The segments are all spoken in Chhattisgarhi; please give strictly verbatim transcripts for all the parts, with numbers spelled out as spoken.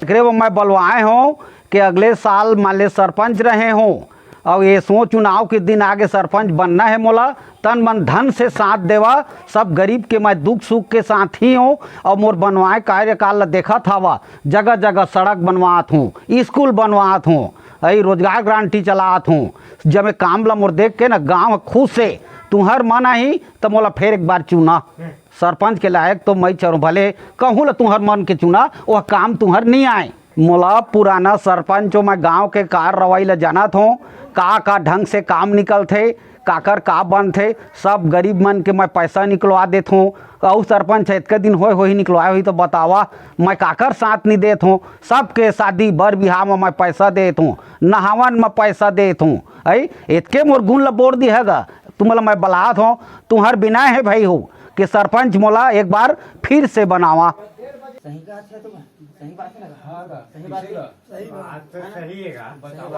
एकरे बर मैं बलवाए हों कि अगले साल मान ले सरपंच रहे हों, अउ एसो चुनाव के दिन आगे सरपंच बनना हे मोला, तन मन धन से साथ देवा, सब गरीब के मैं दुख सुख के साथ ही हों, अउ मोर बनवाए कार्यकाल ला देखत हवा, जगह जगह सड़क बनवात हों, स्कूल बनवात हों, अई रोजगार गारंटी चलात हों, जमे काम ला मोर देख के ना गाँव खुश हे। तुहर मन आही त मोला फेर एक बार चुना, सरपंच के लायक तो मैं चरो, भले कहूँ ला तुहर मन के चुना, वह काम तुहर नहीं आए। मोला पुराना सरपंच हो, मैं गांव के कार रवाई ला जानत हों, का का ढंग से काम निकलथे, काकर का बनथे, सब गरीब मन के मैं पैसा निकलवा देत हों। अउ सरपंच है, इतके दिन होए होही निकलवाए होही तो बतावा, मैं काकर साथ नहीं देत हों। सबके शादी बर बिहाव में मैं पैसा देत हों, नहावन में पैसा देत हों। अई इतके मोर गुण ला बोर दिहे गा, तुमला मैं बलात हों, तुहर बिना हे भाई हो कि सरपंच मोला एक बार फिर से बनावा। सही बात है तुम, सही बात है ना? हाँ, सही बात है। बात तो सही है का? बताओ।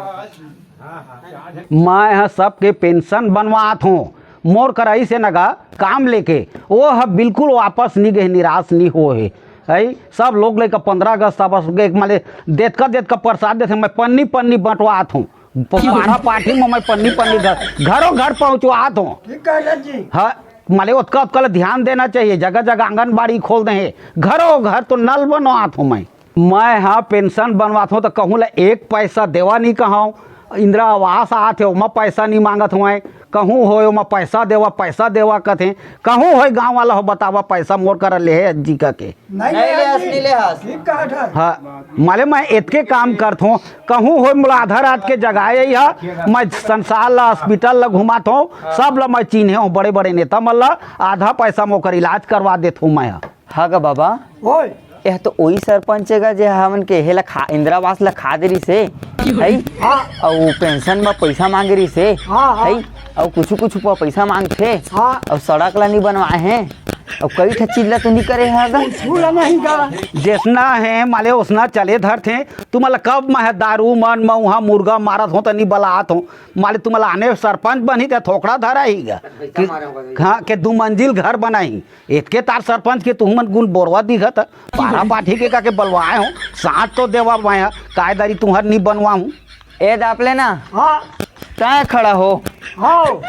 हाँ, हाँ। मैं ह सबके पेंशन बनवात हों, मोर करा अइसे न गा काम लेके, वो ह बिल्कुल वापस नी गे, निराश नी हो हे। अई सब लोग लेकर पंद्रह अगस्त, सब एक माले देतका देतका प्रसाद देथे, मैं पन्नी पन्नी बंटवात हों। प-, पारा पाठी में मैं पन्नी पन्नी घर, घरों घर पहुंचवात हों। ठीक कहला जी। हाँ, माले ओतका ओतका ला ध्यान देना चाहिए। जगह जगह आंगनबाड़ी खोल दे हे, घरों घर तो नल बनवात हों मैं। मैं हा पेंशन बनवात हों तो कहूँ ला एक पैसा देवा नहीं कहूँ। इंदिरा आवास आत हे, ओमा पैसा नहीं मांगत हों, कहूँ होय ओमा पैसा देवा, पैसा देवा कथे, कहूँ होय गाँव वाला हो बतावा पैसा मोर करा ले हे जी कह के। नहीं नहीं ले हस, नहीं ले हस। ठीक कहत हस। हाँ, माले मैं एतके काम करत हों, कहूँ होय मोला आधा रात के जगाए ही हा, मैं संसार ला, हॉस्पिटल ला घुमात हों, सब ला मैं चिन्हे हों, बड़े बड़े नेता मन ला, आधा पैसा में ओकर इलाज करवा देत हों मैं हा। हाँ गा बाबा, ओए। यह तो ओही सरपंच हे गा जे हमन के हेला खा, इंदिरा आवास ला खा दे रिहिस हे, हई? हाँ। अउ पेंशन में पैसा मांगे रिहिस हे, हाँ, हाँ। हई? अउ कुछु कुछु प-, पैसा मांगथे, हाँ। अउ सड़क ला नहीं बनवाए हे। अउ कई ठा चीज ला तो नी करे हे गा। छूला नहीं गा। जैसना हे माले ओसना चले धरथे। तुमला कब मैं दारू मन मउहा मुर्गा मारत हों त नी बलात हों। माले तुमला आने सरपंच बनही त थोकड़ा धरा ही गा। कि, हाँ, के दू मंजिल घर बनाही। एतके तार सरपंच के तुमन गुण बोरवा दिखत ह। पारा पाठी के का के बलवाए हों, साथ तो देवा मैं ह, कायदारी तुहर नी बनवाहूँ। ए दापले ना। हाँ। तैं खड़ा हो। हाँ।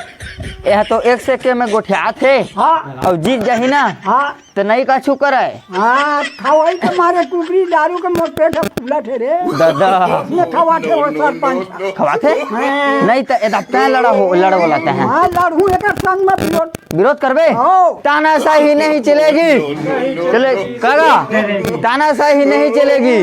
यह तो एक से के में गोठियात हे। हाँ। अउ जीत जाही ना। हाँ। त नहीं कछु करे। हाँ, खवाई के मारे कुकरी दारू के मोर पेट ह फूलत हे रे। दादा। इसने खवाथे वो सरपंच। खवाथे? हाँ। नहीं त ए दाप तैं लड़ा हो, लड़ बोला तैं। हाँ, लड़हूँ एकर संग में विरोध। विरोध करबे? हाँ। तानाशाही नहीं चलेगी। चले, काका, तानाशाही नहीं चलेगी।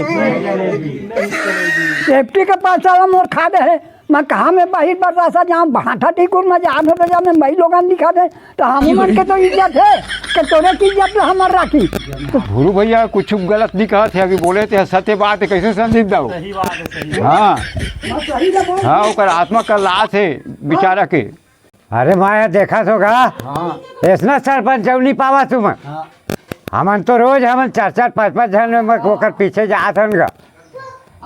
सेफ्टी के पैसा ला मोर खा दे हे। मैं कहाँ में बाहिर बरदासा जाऊँ, भाठा टिकुर में जात हो तो जा मैं मई लोगन दिखा दे, तो हम मन के तो इज्जत हे, कि तोरे की इज्जत ला हमर राखी। तो भूरू भैया कुछ गलत नहीं कहत हे, अभी बोले थे सत्य बात हे, कैसे संदीप दाऊ? सही बात हे, सही बात। हाँ। मैं सही से बोल हाँ, ओकर आत्मा कर लात हे बेचारा के। अरे माया देखत हो गा? हाँ। अइसना सरपंच अउ नहीं पावा तुमन। हाँ। हमन तो रोज हमन चार चार पाँच पाँच झन में ओकर पीछे जात हन गा।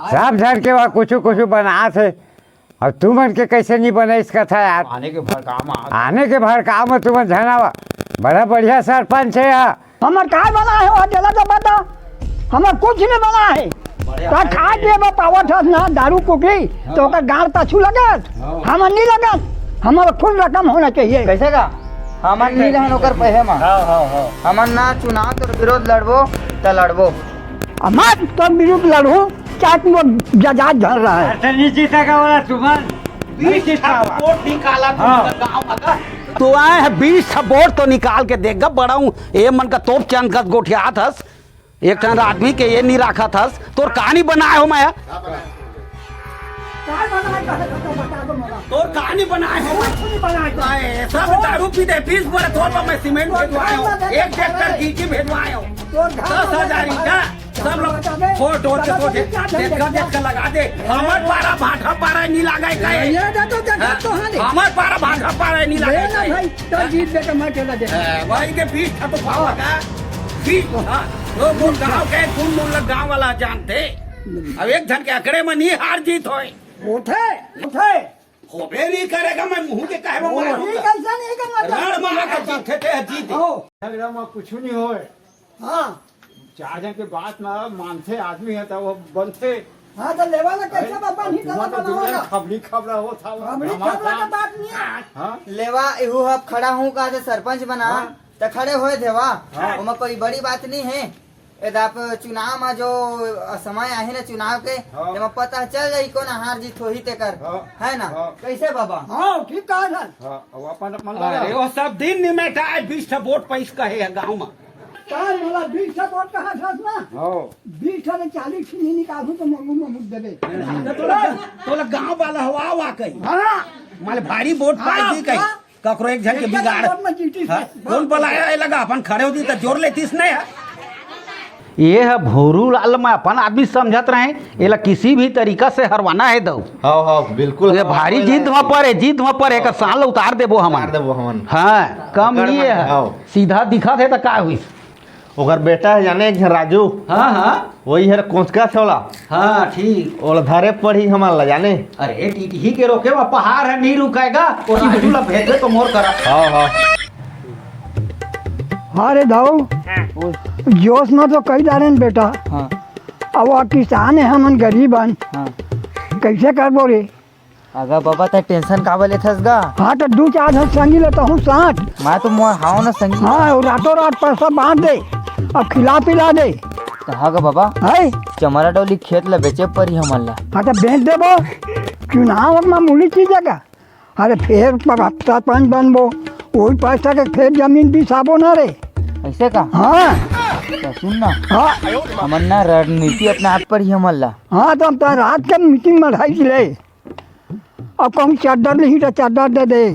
सब झन के वहाँ कुछु कुछु बनात हे। अउ तुमन के कैसे नहीं बने इसका था यार? आने के भड़काव में आ- आने के भड़काव में तुमन झन आवा। बड़ा बढ़िया सरपंच हे यार। हमर काय बना हे, वो जला तो बता, हमर कुछ नहीं बना हे। का खाए पिए बर पावत हस ना, दारू कुकरी, तो ओकर गाड़ पाछू लगत, हमर नहीं लगत, हमर खुद रकम होना चाहिए। कैसे का? हमन नहीं रहन ओकर पहे मा। हाँ, हाँ, हाँ। हमन ना चुनाव तोर विरोध लड़बो, त लड़बो। हमन तोर विरुद्ध लड़हूँ, चाहे तुम जजात झर रहा है। अच्छा, नहीं जीतेगा वाला तुमन। बीस ठा वोट निकाला तुमन हाँ। गाँव का। तू आए है, बीस ठा वोट तो निकाल के देख गा, बड़ा हूँ, ए मन का तोप चंद कस गोठियात हस, एक ठन आदमी के ये नहीं राखत हस, तोर कहानी बनाए हो मैं? तोर कहानी बनाए हो मैं? आए, सब दारू पी दे, बीस बोरा तोर पर मैं सीमेंट भेजवाए हो, एक ट्रैक्टर कीची भेजवाए हो, दस हजार ईंटा, सब लोग फोड़ तोड़ के तो दे, देख कर, देख कर लगा दे। हमर पारा भाठा पारा नहीं लगा है, ये दे तो देख हाँ? तो हाँ दे। हमर पारा भाठा पारा नहीं लगा ले ना है। भाई, तो जीत दे तो मैं चला दे। हाँ, भाई के बीस ठा तो पावा का? बीस ठा। हाँ, वो, वो गाँव के गुण मुल्ला गाँव वाला जानते। अब एक झन के अकड़े में नहीं हार जीत होए। उठे, उठे। होबे नहीं करेगा, मैं मुँह के कहे में वो मारूंगा। नहीं, कैसा नहीं करना रण में आके जीते थे, जीते। हो। झगड़ा में कुछ नहीं होए। हाँ। चार झन के बात म मानथे आदमी ह, त वो बनथे। हाँ, त लेवा ला कैसे अरे, बाबा नहीं पूरा गला तो बनावा दुनिया ला? खबरी खबरा होत हवय। खबरी हमार खबरा के काम। बात नहीं है। हाँ। लेवा, इहू ह खड़ा हूँ कहा से सरपंच बना, हाँ। त खड़े होए देवा। हाँ। ओमा कोई बड़ी बात नहीं है। एदा आप चुनाव म जो समय आहे ना चुनाव के, हाँ। तेमा पता चल जाही कोन हार जीत होही तेकर, हाँ। है ना? हाँ। कैसे बाबा? हाँ, ठीक कहा था। हाँ, अब अपन, अपन अरे, लगा। वो सब दिन निमेटाए, बीस ठा वोट पैस कहे है गाँव म। का मोला बीस ठा वोट कहा था ना? हाँ। बीस ठा ले चालीस ठा नहीं निकालूं तो मंगू में मुद्दे दे। तो तोला, तोला गाँव वाला हवा हवा कही। हाँ। माले भारी वोट हाँ, पाई दी कही। हाँ। ककरो एक झन के एक झन बिगाड़। वोट में जीती हाँ? से। कौन बलाया है लगा? अपन खड़े होती तो जोर लेतीस नहीं है। ये है भोरू लाल, मैं अपन आदमी समझत रहे, एला किसी भी तरीका से हरवाना है दऊ। हाँ, हाँ, बिल्कुल। ये भारी जिद वहाँ पर है, जिद वहाँ पर है, एकर साल उतार देबो हमन। उतार देबो हमन। हाँ, कम नहीं है। हाँ। सीधा दिखा थे तो का हुई? ओकर बेटा है जाने एक झन राजू। हाँ, हाँ। वही हर कोचका से ओला। हाँ, ठीक। ओला धरे पड़ी हमन ला जाने। अरे, टीटी ही के रोके वा पहाड़ है, नहीं रुकाएगा। वो राजू ला भेजबे तो मोर करा। हाँ, हाँ। हाँ रे दाऊ, जोश में तो कही डारेन बेटा। हाँ। अब वो किसान है, हमन गरीब हन। हाँ। कैसे करबो रे? अगा बाबा, तै tension काबर लेथस गा? हाँ, तो दू चार झन संगी लेता हूँ साथ। मैं तो मोर हाव ना संगी। हाँ, वो रातों रात पैसा बांट दे, अब खिला पिला दे। तो हाँ गा बाबा, है? चमरा डोली खेत ला बेचे परी हमन ला। हाँ, तो बेच देबो, चुनाव मामूली चीज है का? अरे, फेर प-, सरपंच बनबो, वही पैसा के फेर जमीन बिसाबो ना रे। ऐसे का? हाँ। तो सुन ना, हाँ। हमन ना रणनीति अपना हाथ पर ही हमन ला। हाँ, तो हम तो रात के meeting में ढाई ले। अब कहूँ चद्दर लिही तो चद्दर दे दे,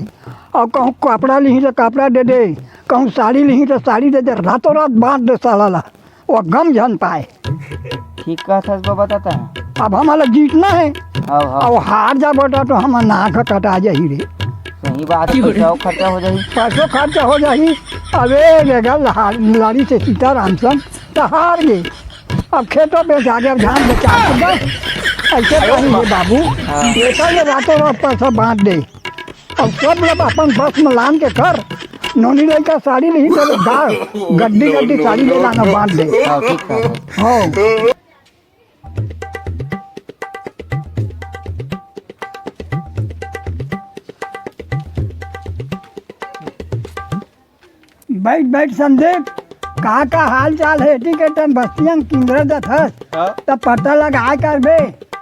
अब कहूँ कपड़ा लिही तो कपड़ा दे दे, कहूँ साड़ी लिही तो साड़ी दे दे, रातों रात बांट दे साला ला, वो गम झन पाए। ठीक कहत हस बाबा, तैं। अब हमला जीतना है। हाँ, हाँ। अब हार जा बेटा तो हमर नाक कटा जाही रे। सही बात है, पैसा खर्चा हो जाही। पैसो खर्चा हो जाही। अबे रे गा लहा-, लड़ी से सीताराम संग तो हार गे। अब खेतो बेचा के, अब धान बेचा के बस। ऐसे कही हे बाबू, हाँ। ऐसा ये रातों रात पैसा बांट दे। अब सब लोग अपन बस में लान के कर, नोनी लइका साड़ी लिही तो गा-, गड्डी गड्डी साड़ी ले लाना बांट दे। हाँ, ठीक है। हाँ। बैठ, बैठ संदीप, का, का हाल चाल है? एती के तन बस्तियन किंदर दथस, हाँ? तब पता लगा करबे,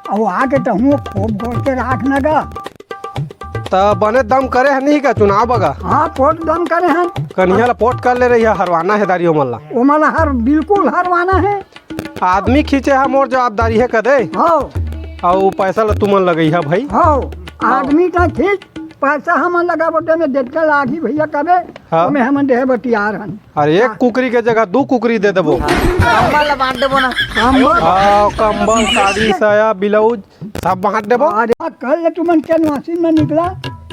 अउ आके तहूँ खोप गोड़ के राख न गा। त बने दम करे हन नहीं का चुनाव बगा? हाँ, पोट दम करे हन। कनिहा ला पोट कर ले रही है, हरवाना है दारी ओमन ला। ओमन ला हर, बिल्कुल हरवाना है। आदमी खींचे हा मोर जवाबदारी है कदे। हाँ। अउ पैसा ला तुमन लगई हा भाई। हाँ, हाँ। आदमी का खींच, पैसा हमन लगाबो ते में देतका लागी भैया कबे, हाँ। ओमे हमन देहे बर तियार हन। अरे एक हाँ। कुकरी के जगह दू कुकरी दे देबो। कंबल ला बांट देबो ना। कंबल। हाँ, कंबल, साड़ी, साया, ब्लाउज सब बांट देबो। अरे कल ले तुमन के नसीब में निकला,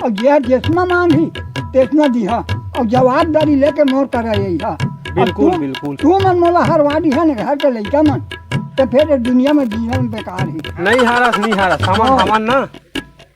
अउ जे जेसना मांगही, तेसना दिहा, अउ जवाबदारी लेके मोर करा यही हा। अब बिल्कुल, तू, बिल्कुल। तुमन मोला हरवा दिहा ने घर के लइका मन, त फेर ए दुनिया में जीवन बेकार ही। नहीं हारस, नहीं हारस, हमन, हाँ। हमन ना